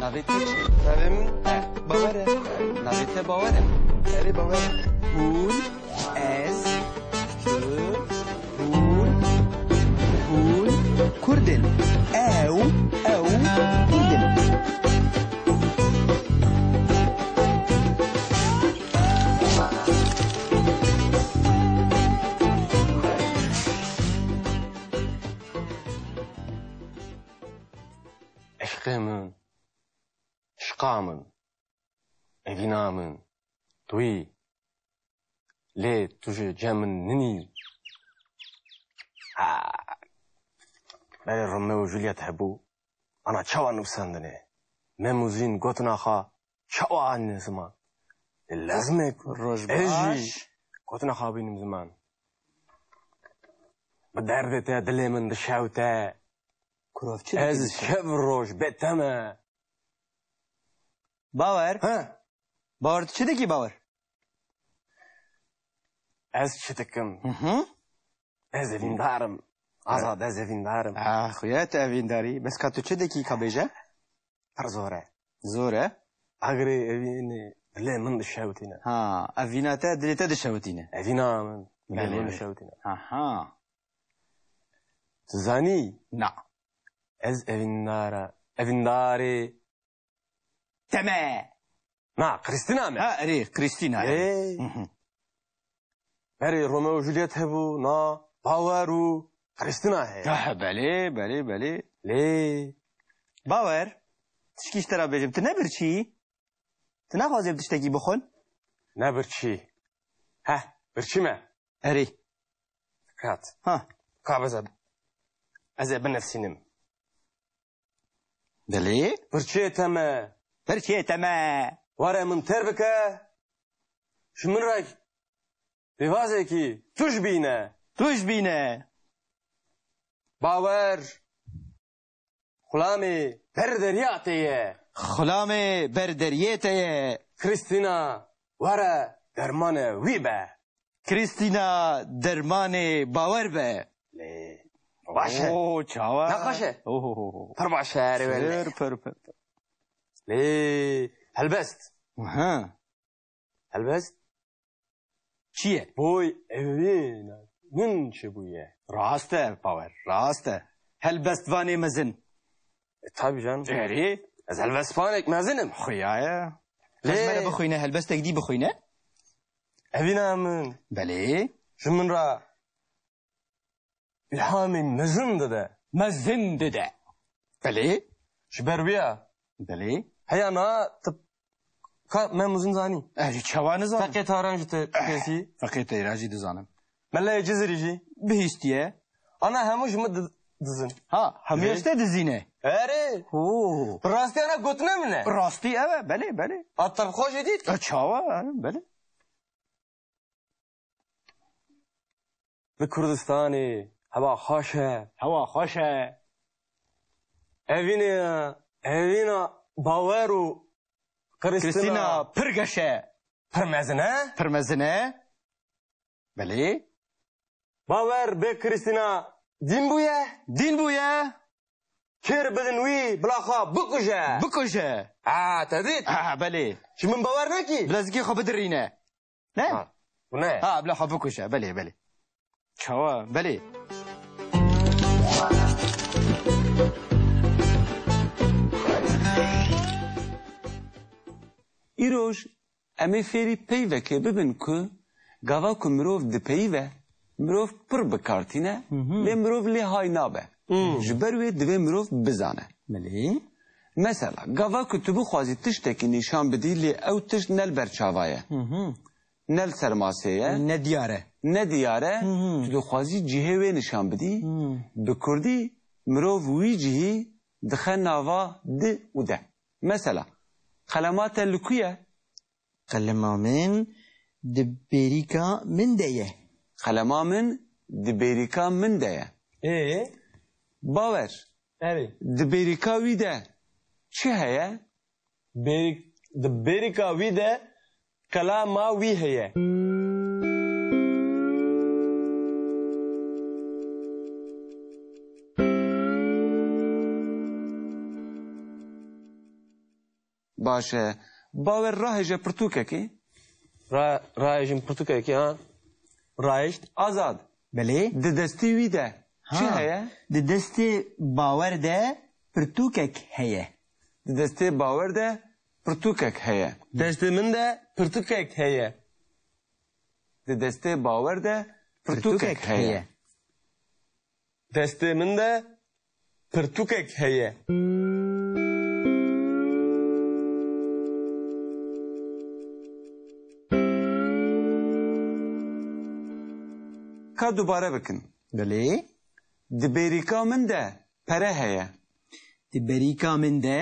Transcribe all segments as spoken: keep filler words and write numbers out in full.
Navê te çi? Navê min Bawer e. Navê te Bawer e? Erê, Bawer e. Hûn, ez, tu, hûn, hûn Kurd in. Ew, ew Kurd in. Eşqê min, şiqa min, evîna min, tu yî, lê tu ji cem min ninî. Ha, berê Romeo û Juliet hebû, ana çawa nivîsandinê? Mem û Zîn gotina xwe çawa anîne ziman? Lê lazim e ku Roj ez jî baş. Gotina xwe bînim ziman. Bi derdê te dilê min dişewte. Kurov çi dikî? Ez dişew? Şev roj bê te me. Bawer? He? Bawer, tu çi dikî, Bawer? Ez çi dikim? Hı hı. Ez evîndar im. Azad, ez evîndar im. Ah, xuya tu evîndarî. Bes ka tu çi dikî, ka bêje? Pir zor e. Zor e? Agirê evînê dilê min dişewitîne. Ha, evîna te dilê te dişewitîne. Evîna min dilê Belê, min belê. Dişewitîne. Aha. Tu zanî? Na. Ez evîndar e. Evîndarê Te me. Na, Krîstîna me. Ha, erê, Krîstîna, erê. Ê. Hı hı. Berê Romeo û Juliet hebû, na, Bawer û Krîstîna heye. Ha, belê, belê, belê. Lê. Bawer, tişkî ji te re bêjim, tu ne birçî? Tu naxwazî ev tiştekî bixwin? Ne birçî. Heh, birçî me. Erê. Kat. Ha. Ka beze. Ez ê binivîsînim. Belê. Pirçê te me. Pirçê te me. Were min têr bike. Ji min re pêvazekî tuj bîne. Tuj bîne. Bawer. Xulamê ber derya te ye. Xulamê ber deriyê te ye. Krîstîna, were dermanê wî be. Krîstîna dermanê Bawer be. Lê, baş e. Oo, çawa? Ne xweş e? Ohohoho. Pir baş e, erê wele. Pir, pir, pir, pir. Lê, helbest. Aha. Helbest. Çi ye? Boy evîna min çi bûye? Rast e, Bawer, rast e. Helbestvanê mezin. E, tabii canım. Erê. Ez helbestvanek mezin im. Xuya ye. Lê. Ez me re bixwîne, helbestek dî bixwîne. Evîna min. Belê. Ji min re îlhamê mezin dide. Mezin dide. Belê. Ji ber wî ya. Belê. Heya na tu ka Mem û Zîn zanî. Ez jî çawa nizanim? Feqê Taran jî tu dizî. Feqê Teyran jî dizanim. Melayê Cizirî jî. Bihîstiye. Ana hemû ji min di-, dizin. Ha, hemû Belê. Ji te dizîne. Erê. Oo. Bi rastî ana gotine min e. Rastî ev e, belê, belê. A te xwe jî dît. E, çawa, e, belê. Li Kurdistanê hewa xweş e. Hewa xweş e. Evînê, evîna Bawer û Krîstîna Krîstîna pir geş e. Pir mezin e. Pir mezin e. Belê. Bawer bê Krîstîna dîn bûye. Dîn bûye. Kêr bidin wî, bila xwe bikuje. Bikuje. Ha, te dît? Ha, belê. Ji min bawer nekî? Bilezikê xwe bidirîne. Ne? Ha. Ne? Ha, bila xwe bikuje. Belê, belê. Çawa? Belê. Îroj Em ê fêrî peyvekê bibin ku gava ku mirov dipeyive, mirov pir bi kar tîne, Hı hı. lê mirov lê hay nabe. Hı. Ji ber wê divê mirov bizane. Belê. Mesela, gava ku tu bixwazî tiştekî nîşan bidî, lê ew tişt ne li ber çava ye. Hı hı. Ne li ser masê ye. Ne diyar e. Ne diyar e. Hı hı. Tu dixwazî cihê wê nîşan bidî. Hı. Bi kurdî mirov wî cihî dixe nava di û de. Mesela, qelema te li ku ye? Qelema min di bêrîka min de ye. Qelema min di bêrîka min de ye. Ê? Bawer. Erê. Di bêrîka wî de çi heye? Bêrîk-, di bêrîka wî de qelema wî heye. Baş e. Bawer rahêje pirtûkekê. Ra-, rahêjim pirtûkekê, ha. Rahêşt. Azad. Belê. Di destê wî de çi Ha. heye? Di destê Bawer de pirtûkek heye. Di destê Bawer de pirtûkek heye. Destê min de pirtûkek heye. Di destê Bawer de pirtûkek Pirtûkek heye. heye. Destê min de pirtûkek heye. Ka dubare bikin. Belê. Di bêrîka min de pere heye. Di bêrîka min de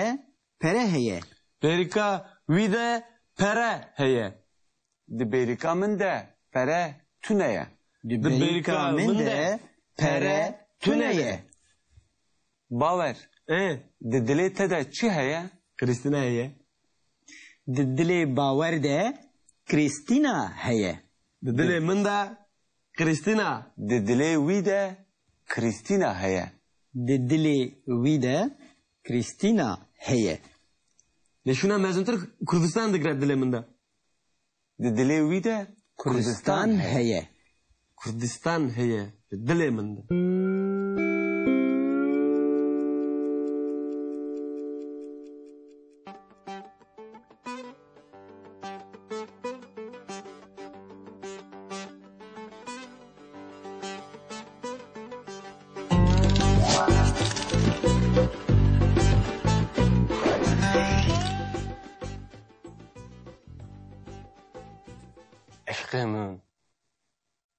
pere heye. Bêrîka wî de pere heye. Di bêrîka min de pere tune ye. Di Di bêrîka bêrîka min min de de pere pere tune tune ye. ye. Bawer, Ê, di dilê te de çi heye? Krîstîna heye. Di dilê Bawer de Krîstîna heye. Di dilê min de Krîstîna. Di dilê wî de Krîstîna heye. Di dilê wî de Krîstîna heye. Lê şûna mezintir Kurdistan digre dilê min de. Di dilê wî de Kurdistan Kurdistan heye. heye. Kurdistan heye. Dilê min de. Eşqê min,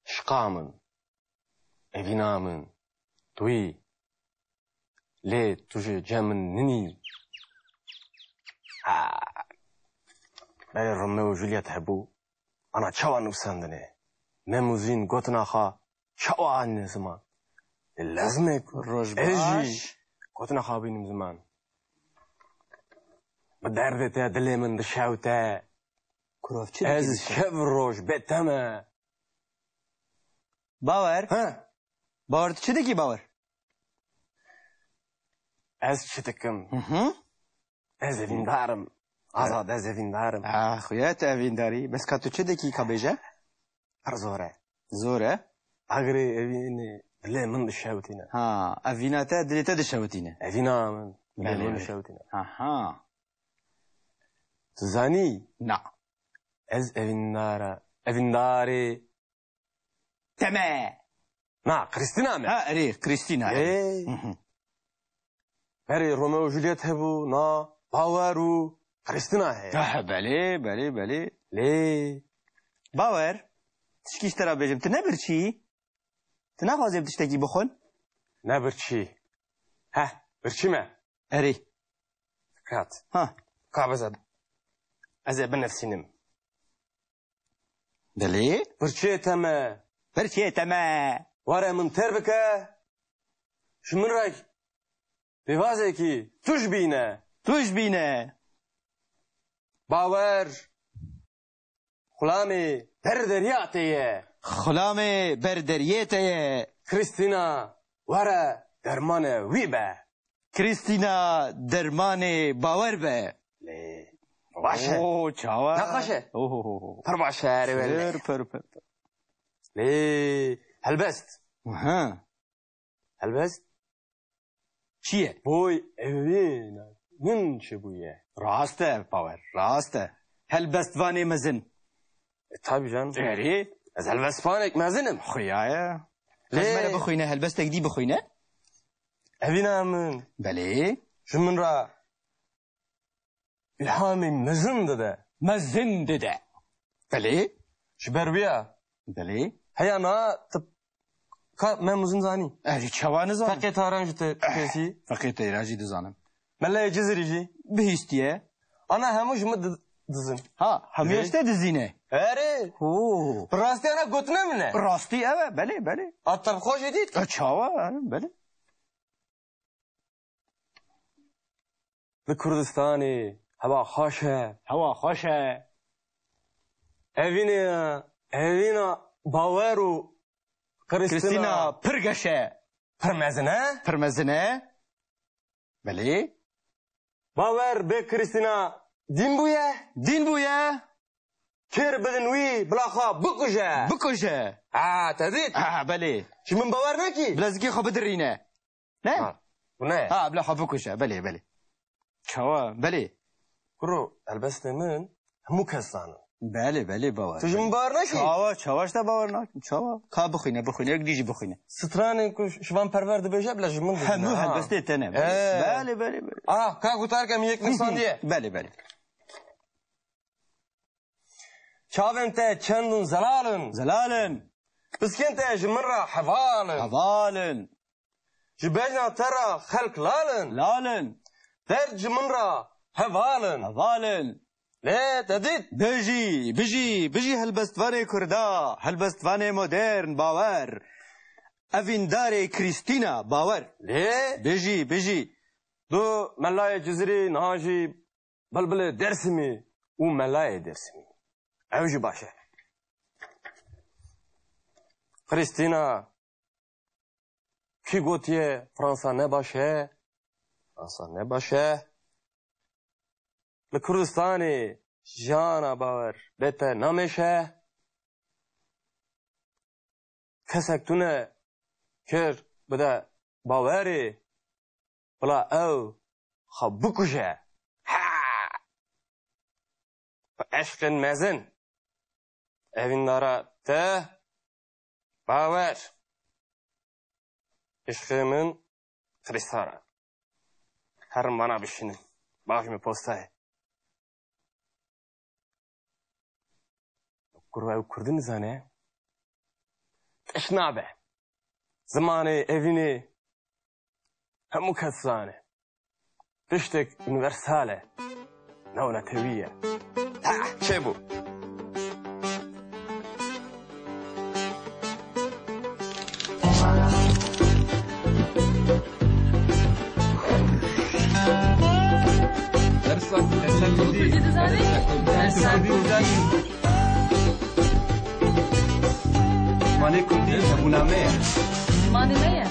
şiqa min, evîna min, tu yî. Lê tu ji cem min ninî. Ha. Berê Romeo û Juliet hebû, ana çawa nivîsandinê? Mem û Zîn gotina xwe çawa anîne ziman? Lê lezmê ku Roj ez jî baş. gotina xwe bînim ziman. Bi derdê te dilê min dişewte. Kurov çi Ez dikî dişew? şev roj bê te me. Bawer. He? Bawer, tu çi dikî, Bawer? Ez çi dikim? Hı hı. Ez evîndar im. Azad, ez evîndar im. Ah, xuya tu evîndar î. Bes ka tu çi dikî, ka bêje? Pir zor e. Zor e? Agirê evînê dilê min dişewitîne. Ha, evîna te dilê te dişewitîne. Evîna min dilê Belê, min belê. dişewitîne. Aha. Tu zanî? Na. Ez evîndar e. Evîndarê Te me. Na, Krîstîna me. Ha, erê, Krîstîna, erê. Ê. Hı hı. Berê Romeo û Juliet hebû, na, Bawer û Krîstîna heye. Ha, belê, belê, belê. Lê. Bawer, tişkî ji te re bêjim, tu ne birçî? Tu naxwazê bi tiştekî bixwin? Ne birçî. Heh, birçî me. Erê. Kat. Ha. Ka beze. Ez ê binivîsînim. Belê. Birçê te me. Birçê te me. Were min têr bike. Ji min re pêvazekî tuj bîne. Tuj bîne. Bawer. Xulamê ber derya te ye. Xulamê ber deriyê te ye. Krîstîna, were dermanê wî be. Krîstîna dermanê Bawer be. Lê, baş e. Oo, çawa? Ne xweş e? Ohohoho. Pir baş e, erê wele. Pir, pir, pir, pir. Lê, helbest. Aha. Helbest? Çi ye? Boy evîna min çi bûye? Rast e, Bawer, rast e. Helbestvanê mezin. E, tabii canım. Erê. Ez helbestvanek mezin im. Xuya ye. Lê- Ez mere bixwîne, helbestek dî bixwîne. Evîna min. Belê. Ji min re îlhamê mezin dide. Mezin dide. Belê. Ji ber wî ye. Belê. Heya na tu ka me mezin zanî. Ez jî çawa nizanim? Feqê Taran jî te kesî. Feqê Teyran jî dizanim. Melayê Cizirî jî. Bihîstiye. Ana hemû ji min di-, dizin. Ha, hemû Lê? ji te dizîne. Erê. Oo. Bi rastî ana gotine min e. Rastî ev e, belê, belê. A te bi xwe jî dît. E, çawa, e, belê. Li Kurdistanê hewa xweş e. Hewa xweş e. Evînê, evîna Bawer û Krîstîna Krîstîna pir geş e. Pir mezin e. Pir mezin e. Belê. Bawer bê Krîstîna Dîn bûye. Dîn bûye. Kêr bidin wî, bila xwe bikuje. Bikuje. Ha, te dît? Ha, belê. Ji min bawer nakî? Bila zikê xwe bidirîne. Ne? Ha, bu ne? Ha, bila xwe bikuje. Belê, belê. Çawa? Belê. Kuro, helbestê min hemû kes zanin. Belê, belê, bawer. Tu ji min bawer nakî? Çawa, çawa ji te bawer nakim? Çawa? Ka bixwîne, bixwîne, yek dî jî bixwîne. Stranên ku Şivan Perwer dibêje, bila ji min dibîne, Hemû ha. Helbestê te ne. Ee. Belê, belê, belê. Ah, ka gutar ke min yek nivîsand ye. Belê, belê. Çavên te çend in zelal in. Zelal in. Piskên te ji min re heval in. Heval in. Ji bejna te re xelk lal in. Lal in. Derd ji min re heval in. Heval in. Lê te dît? Bijî, bijî, bijî helbestvanê Kurda, helbestvanê modern, bawer. Evîndarê Krîstîna, bawer. Lê? Bijî, bijî. Tu melayê Cizirî, niha jî bilbilê Dersimî û melayê Dersimî. Ew jî baş e. Krîstîna, kî gotiye Fransa ne baş e? Fransa ne baş e. Li Kurdistanê jiyana bawer bê te namêşe. Kesek tune kir bide bawerê, bila ew xwe bikuje. Ha! Bi eşqên mezin. Evîndara te bawer. Eşqê min Krîsar e. Herin vana bişînin. Bavê min postayê. Kurva ew Kurdî nizane, tişt nabe. Zimanê evînê hemû kes zane. Tiştek unîversal e. Newletewî ye. Ha, çêbû. Dersa, dersa Kurdî. Kurdî dizanî? Dersa Kurdî dizanî. Zimanê Kurdî hebûna me ye. Zimanê me ye.